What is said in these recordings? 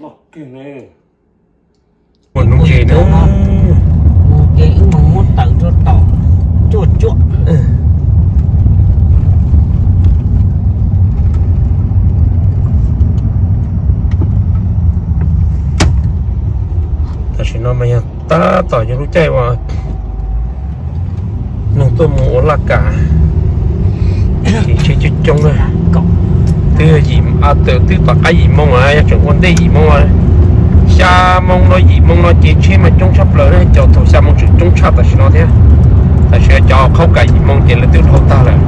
Ua nuv ntses na. Ces wb mus muab taws rau tom cuaj cuaj. Tam sim no mas yog tab tom yog lub caij uas neeg tuaj mus ua laj kam, ces tsheb coob coob na. Twb yim, twb tom qab yim moo, yog tseem ua ntej yim moo, xya moo no yim moo no ces tsheb mas coob tshaj plaws na, cov thaum xya moo tseem coob tshaj tam sim no thiab. Tam sim no cov qhaub kam yim moo ces lawv twb dhau tag lawm.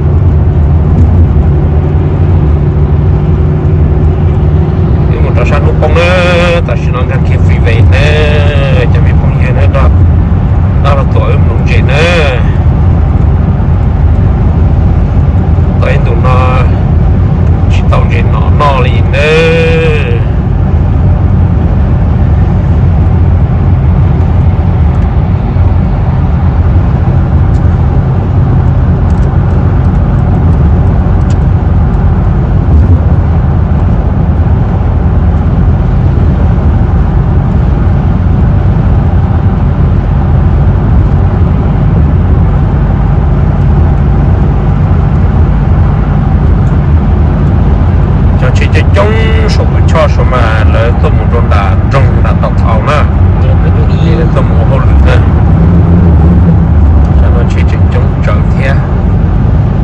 Wb mus rau sab hnub poob na, tam sim no nkag kiag freeway na, cov me phooj ywg na, nrog luag tuaj wb nuv ntses na. Tau ib ntus no tsis tau ntses no noj li na. Cov tsheb coob coob saum kub choj saum mas lawv tuaj mus rau nram nroog nram tau thaus na, ces lawv tuaj mus ua hauj lwm na. Cov no tsheb tseem coob tsawv thiab,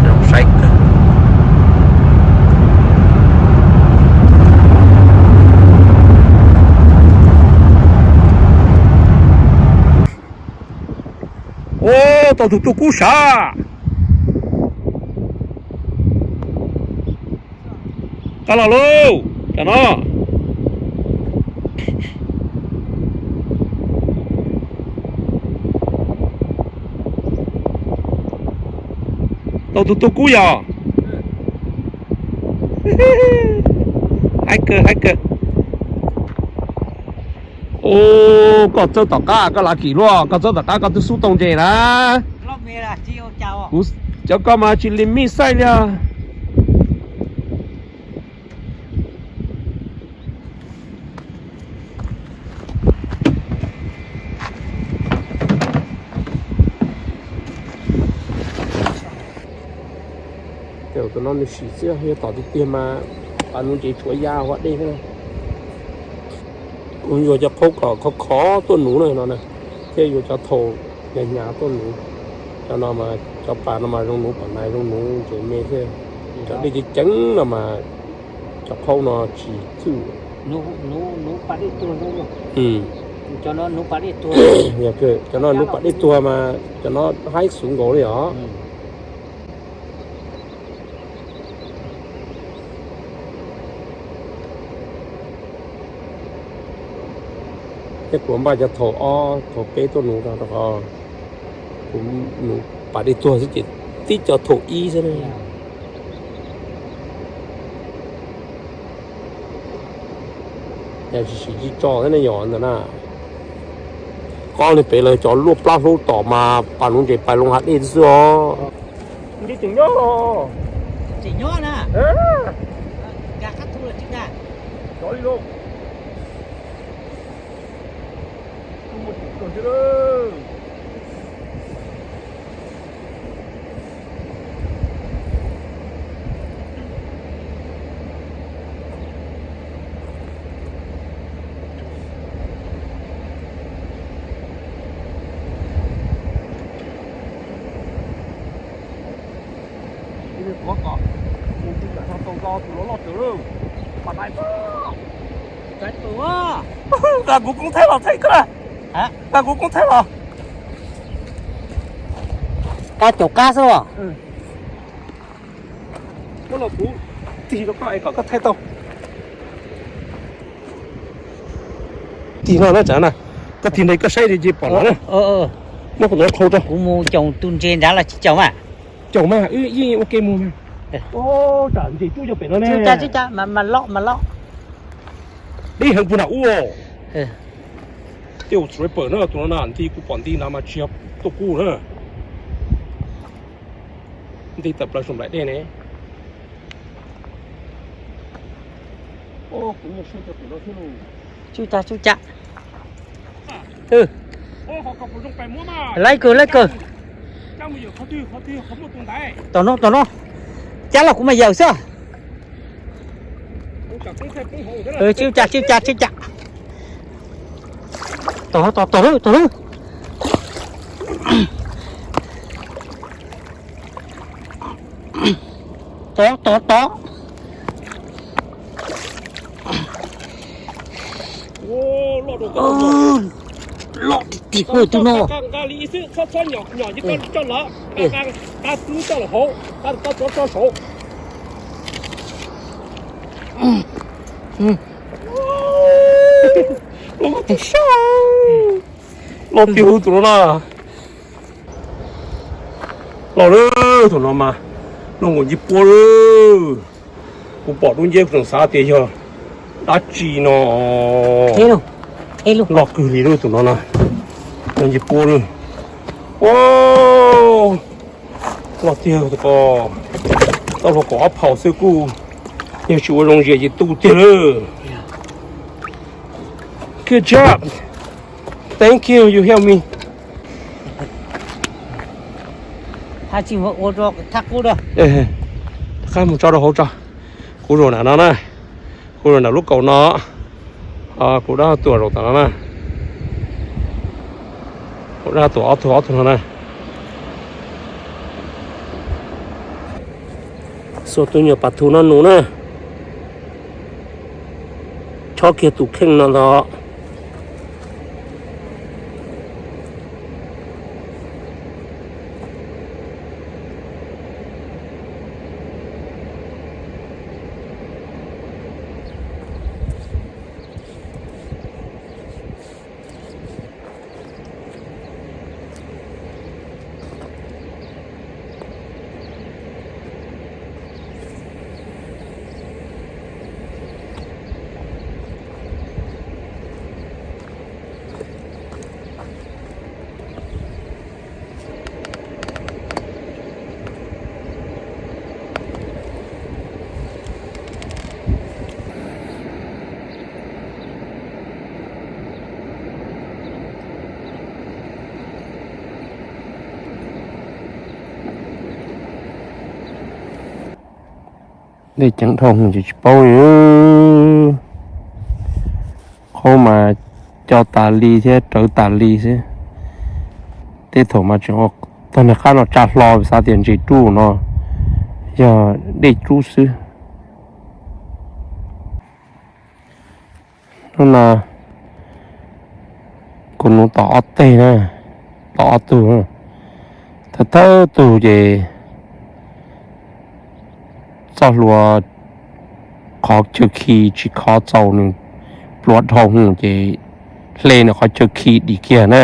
zoo saib kawg. Ua, tau tus tuaj kub sav. Qab los lauj, tam no. Tau tus tuaj kub yog. Haib kawg, haib kawg. Ua, koj txawb tom qab koj lav kim luaj, koj txawb tom qab koj twb xub tau ntses na. Kuv cov koj mas tsis limit size li os. Tus no nws sim xwb, yog tom tiag tiag mas pas nuv ntses tshuav ya huab dej xwb. Kuv yuav cov qhaub kom khov khov tuaj nuv na no na, thiab yuav cov thaum hnyav hnyav tuaj nuv. Cov no mas cov pas no mas zoo nuv pom nais, zoo nuv ntses me thiab. Cov dej ceev ceev no mas cov qhaub no tsis thwj. Cov no nuv pas dej tuag mas cov no haib xuv nkaus li os. Thiab kuv npaj cov thaum ob thaum peb tuaj nuv rau qhov kuv nuv pas dej tuag xwb ces tib cov thaum ib xwb na. Yog tsis siv tsis tso thiab ne yom ntawm na. Qob li pem lawv cov luaj plab hlub tom mas pas nuv ntses pais loo hav dej xwb os. Nti tseem nyob los. Tseem nyob na. Nkag qab thu los tsis nkag. Cov li lauj. Ib pliag kuv kom mus kuv kam tau tau tus loj loj tsawv lawm. Pas nais, nqa kuv koob thaij los thaij koj na. Nqa kuv koob thaij los. Nqa caum qab xwb los. Koj los kuv tig rau koj es kom koj thaij tau. Tig no na, tsam na, koj tig nte koj saib ces pom no na. Muab qhov ntawd qhau rau. Kuv mus caum tus ntses nrad los tsis caum mas. Caum mas wb yeej ua ke mus mas. Tsam ntses cub cov pem no ne. Mas loj mas loj. Deb heev puag nram ub. Tej ua striper na, tus no na nti kuv pom nti na mas tsis yog tuaj kub na. Nti tawm plaws saum nplaim dej ne. Kuv nyuaj siab rau tus no thiab lauj. Tsuj cas tsuj cas. Laib kawg laib kawg. Tom no tom no. Cab los kuv mas yawm xwb. Tsuj cas tsuj cas tsuj cas. Tom tom tom tom. Tod tod tod. Loj tiag tiag tus no. Loj tiag tus no na. Loj lawm tus no mas, loj nkaus ncej puab lawm. Kuv pom dub nceb kuv tseem xav tias yog dab tsi no. Loj kawg li lawm tus no na. Loj ncej puab lawm. Loj tiag ko. Tau hluas kaum ob phaus xwb kuj yog tsis ua zoo zias ces tu tiag lawm. Good job. Thank you, you help me. Qab mus tso rau hauv tso. Kuv zaum nram no na. Kuv zaum nram lub kaum no. Kuv dab tuam zaum tom no na. Kuv dab tuam ob tug ob tug no na. Xuas tus nyuam pas thu no nus na. Chob kiag tus kheej no ntag. Dej ceev dhau ces tsis paub li. Qhov mas co tas li thiab rawv tas li xwb. Tej thaum mas tseem ua tag nws qab no tsa hlo xav tias ntses rub no yog dej rub xwb. Hnub no kuv nuv tom ob teg na, tom ob tug, thawj thawj tug ces txoj hlua qhov chaw khi tsis khov txaus nws plua dhau hwv ces hle nws qhov chaw khi dim kiag na.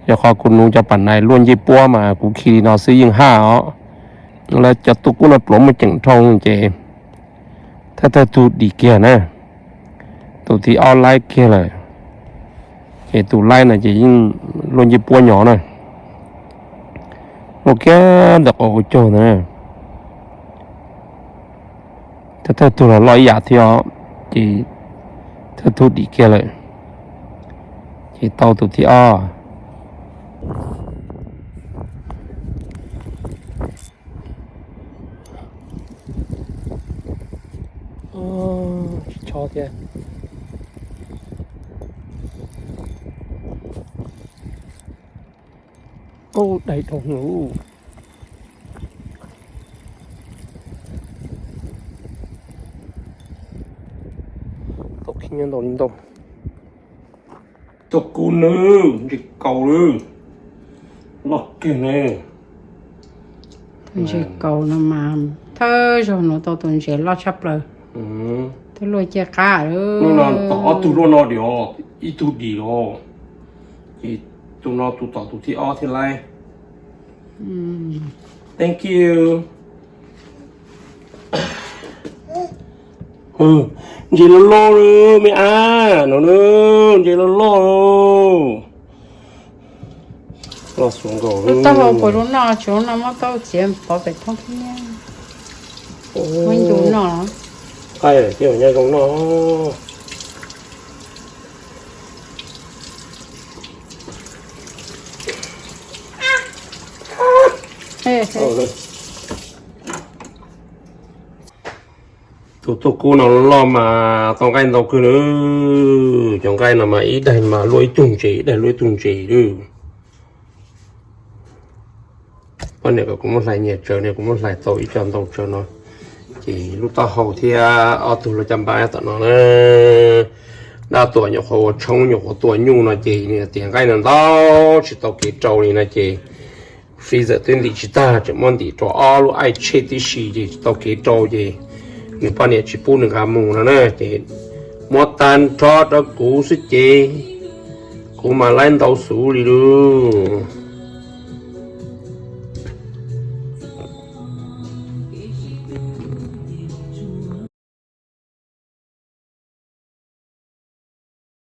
Yog qhov kuv nuv cov pam nais luaj ncej puab mas kuv khi li no xwb yeej haj os. Lawv cov tus kub no pluav muaj ceem dhau ces thawj thawj tug dim kiag na. Tus thib ob laib kiag lawm, ces tus laib no ces yeej luaj ncej puab nyo na. Luaj kiag ntawm qhov ua caug ntawd na. Thawj thawj tug los loj ib yam thiab os, ces thawj tug dim kiag lawm, ces tau tus thib ob. Tsis tshov thiab. Ub, dai dhau hwv. Tau khib nyob ntau li ntau. Tus kuv nws ntses kaus lawm, loj kawg ne. Tus ntses kaus no mas thawj zaug nuv tau tus ntses loj tshaj plaws. Twb luaj ciaj qab lawm. Hnub no tom ob tug luaj no diam, ib tug dim los, ces tus no tus tom tus thib ob thiab lauj. Thank you. Ntses loj loj me ab no, ntses loj loj. Loj xuav nkaus. Lub taub hau puas zoo noj, tsis zoo noj muab tau txiav pov pem thoob thiab. Muab ncu noj. Qaij thiab nyob zoo noj. Tus tuaj kub no loj mas tau nqaij ntau kawg na. Cov nqaij no mas ib daim mas luaj ib tug ntses, ib daim luaj ib tug ntses lawm. Poj niam kom kuv muab hlais nyias tsawv ne, kuv muab hlais tau ib co ntau tsawv no, ces lub taub hau thiab ob tug lub caj npab tom no na. Dab tuam nyuam qhuav ua tshoob nyuam qhuav tua nyuj no ces nws tias nqaij no ntau tsis tau kev rau li no ces freezer twb ntim tsis tag, tseem muab ntim rau ob lub aim tsheb tib si ces tsis tau kev rau ces nws poj niam tsis pub nws nqa mus no na ces muab tag nrho rau kuv xwb ces kuv mas laib ntau xwb li lauj.